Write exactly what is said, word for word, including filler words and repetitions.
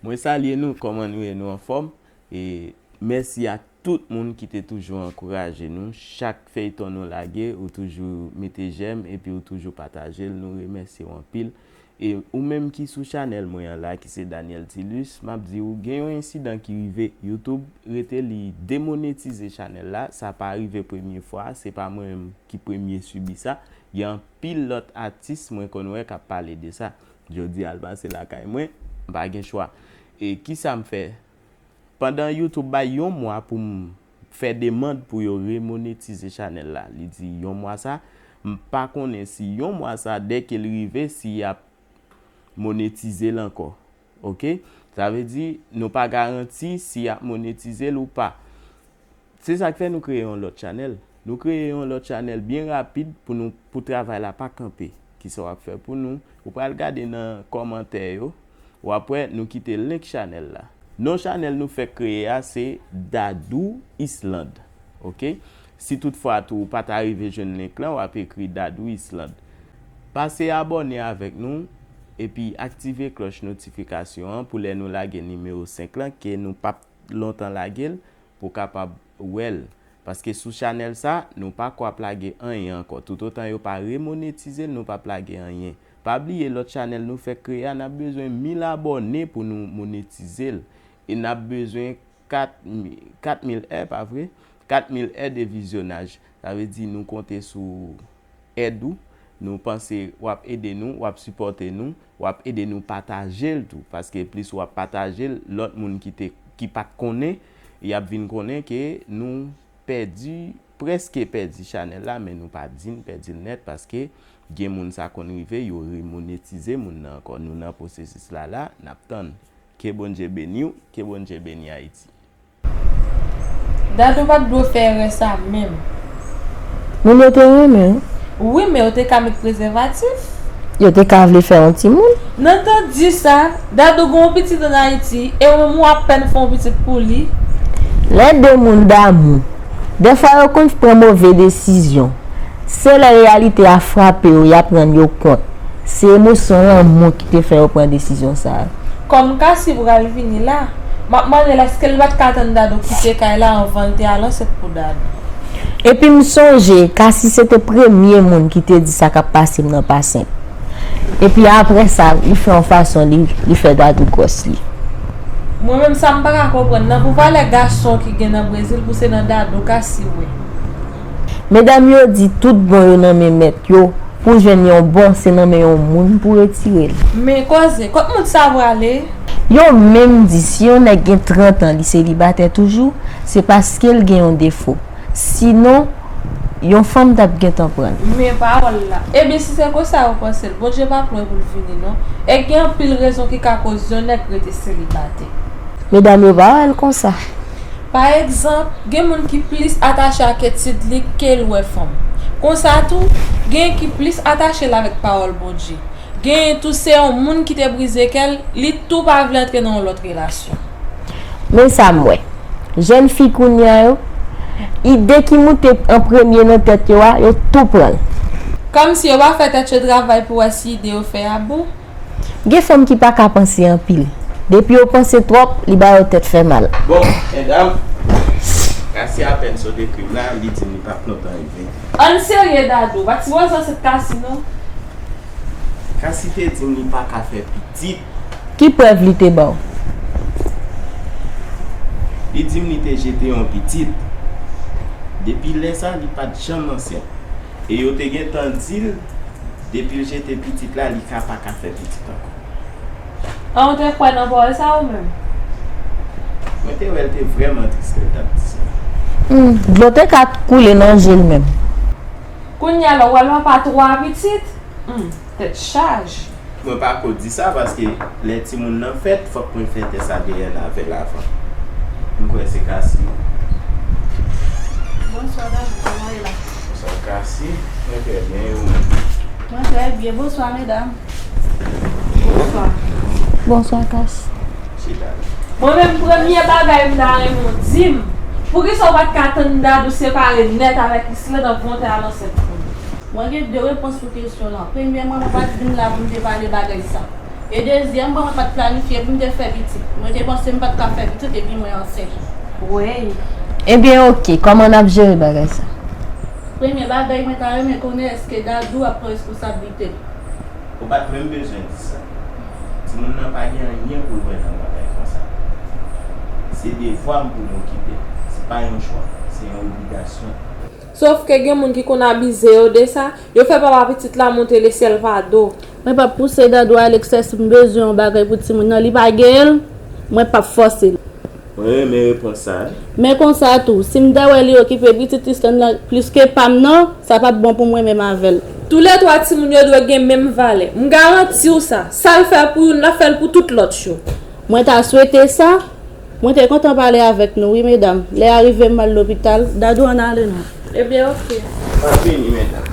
Mwen salye nou, kòman nou ye? Nou anfòm? E mèsi a tout moun ki te toujou ankouraje nou. Chak feyton nou lage, ou toujou mete j'aime epi ou toujou pataje l. Nou remèsye w anpil. E ou menm ki sou chanèl mwen an la, ki se Daniel Tilus, m ap di w, gen yon ensidan ki rive. YouTube rete li demonetize chanèl la. Sa pa rive premye fwa, se pa mwen menm ki premye sibi sa. Gen anpil lòt atis mwen konn wè k ap pale de sa. Jodi a l pase lakay mwen, m pa gen chwa. E kisa m fè? Pandan YouTube bay yon mwa pou m fè demann pou yo remonetize chanèl la, li di yon mwa sa, m pa konnen si yon mwa sa, dèke l rive, si y ap monetize l ankò. Oke? Sa vle di, nou pa garanti si y ap monetize l ou pa. Se sa k fè nou kreye yon lòt chanèl. Nou kreye yon lòt chanèl byen rapid pou nou, pou travay la pa kanpe. Kisa w ap fè pou nou? Ou pral gade nan kòmantè yo, w ap wè nou kite link chanèl la. Non chanèl nou fèk kreye a se Dadou Island. Oke? Si toutfwa tou ou pa ta rive jwenn link lan, w ap ekri Dadou Island. Pase abòne avèk nou, epi aktive klòch notifikasyon an pou lè nou lage nimewo senk lan, ke nou p ap lontan lage l, pou w kapab wè l. Paske sou chanèl sa, nou pa ko ap lage anyen ankò. Toutotan yo pa remonetize l, nou p ap lage anyen. Pa bliye lòt chanèl nou fèk kreye a, n ap bezwen mil abòne pou nou monetize l. E n ap bezwen kat mi-, kat mil è, pa vre? Kat mil è de vizyonaj. Sa vle di nou konte sou èd ou. Nou panse w ap ede nou, w ap sipòte nou, w ap ede nou pataje l tou. Paske plis w ap pataje l, lòt moun ki te, ki pa t konnen, y ap vin konnen ke nou pèdi, prèske pèdi chanèl la, men nou pa di n pèdi l nèt, paske gen moun sa konn rive, yo remonetize moun nan ankò. Nou nan pwosesis la la, n ap tann. Ke Bondye beni w, ke Bondye beni Ayiti. Dadou pa t dwe fè erè sa menm. Moun yo te renmen w. Wi, men yo te ka met prezèvatif. Yo te ka vle fè yon timoun. Nan tan di sa, Dadou gen yon pitit ann Ayiti, e ou menm ou apèn fè yon pitit pou li. Lè de moun damou, dèfwa yo konn pran move desizyon. Se lè reyalite a frape yo, y ap rann yo kont. Se emosyon lanmou ki te fè yo pran desizyon sa a. Kòm Cassie pral vini la, m ap mande l èske l pa t ka tann Dadou kite kay la anvan l te al ansent pou Dadou. Epi m sonje, Cassie se te premye moun ki te di sa k ap pase m nan pa senp. Epi apre sa, li fè yon fason li, li fè Dadou gwòs li. Mwen menm sa m pa ka konprann nan, pou valè gason ki gen nan Brezil, pou se nan Dadou Cassie wè. Medam yo di tout bon yo nan men mèt yo, pou jwenn yon bon se nan men yon moun pou retire l. Men koze, kot moun sa prale? Yo menm di si yon nèg gen trant an li selibatè toujou, se paske l gen yon defo. Sinon, yon fanm t ap gentan pran l. Men pawòl la. Ebyen si se konsa ou panse l, Bondye pa p lwen pou l vini non. E gen anpil rezon ki ka koz yon nèg rete selibatè. Medam yo pa wè l konsa. Pa egzanp, gen moun ki plis atache ak etid li ke l wè fanm. Konsa tou, genyen ki plis atache l avèk pawòl Bondye. Genyen tou se yon moun ki te brize kè l, li tou pa vle antre nan yon lòt relasyon. Men sa m wè. Jèn fi kounye a yo, ide ki moute an premye nan tèt yo a, yo tou pran l. Kòmsi yo pa fè tèt yo travay pou wè si ide yo fè a bon. Gen fanm ki pa ka panse anpil. Depi yo panse twòp, li ba yo tèt fè mal. Bon, medam, Cassie apèn sote krim la, li di m li p ap lontan rive. Ann serye Dadou, pa t sipoze ansent Cassie non. Cassie te di m li pa ka fè pitit. Ki prèv li te ba w? Li di m li te jete yon pitit. Depi lè sa, li pa t janm ansent. E yo te gentan di l, depi l jete pitit la, li ka pa ka fè pitit ankò. An ou te kwè nan pawòl sa ou menm? Mwen te wè l te vrèman tris lè l t ap di sa. Humm, dlo te ka koule nan je l menm. Kounye a la, ou pral papa twa pitit? Humm, tèt chaje. Mwen pa ko di sa paske lè timoun nan fèt, fòk mwen fè tès A D N avè l avan. M kwè se Cassie. Bonswa Dadou, kòman w ye la? Bonswa Cassie, mwen trè byen, e ou menm? Mwen trè byen, bonswa medam. Bonswa. Bonswa Cassie. Mwen menm premye bagay m ta renmen w di m, poukisa w pa t ka tann Dadou separe nèt avèk Islande anvan w te al ansent pou li? Mwen gen de repons pou kesyon w lan. Premyèman, mwen pa t vin la pou m te pale bagay sa. E dezyèm, bon, mwen pa t planifye pou m te fè pitit. Mwen te panse m pa t ka fè pitit epi mwen ansent. Wey. Ebyen, oke, kòman n ap jere bagay sa? Premye bagay, mwen ta renmen konnen èske Dadou ap pran responsablite l. Ou pa t menm bezwen di sa. Timoun nan pa gen anyen pou l wè nan bagay konsa. Se devwa m pou m okipe l. Se pa yon chwa, se yon obligasyon. Sòf ke gen moun ki konn abize yo de sa, yo fè papa pitit la monte lesyèl pa do. Mwen p ap pouse Dadou al eksè si m bezwen yon bagay pou timoun nan, li pa gen l, mwen p ap fòse l. Mwen renmen repons sa wi. Men konsa tou, si m ta wè li okipe pitit Tristan nan plis ke pa m nan, sa p ap bon pou mwen menm avè l. Toulètwa timoun yo dwe gen menm valè. M garanti w sa. Sa l fè pou youn, l ap fè l pou tout lòt yo. Mwen ta swete sa. Mwen te kontan pale avèk nou wi medam. Lè a rive m al lopital, Dadou ann ale non. Ebyen, oke. Pa vini medam.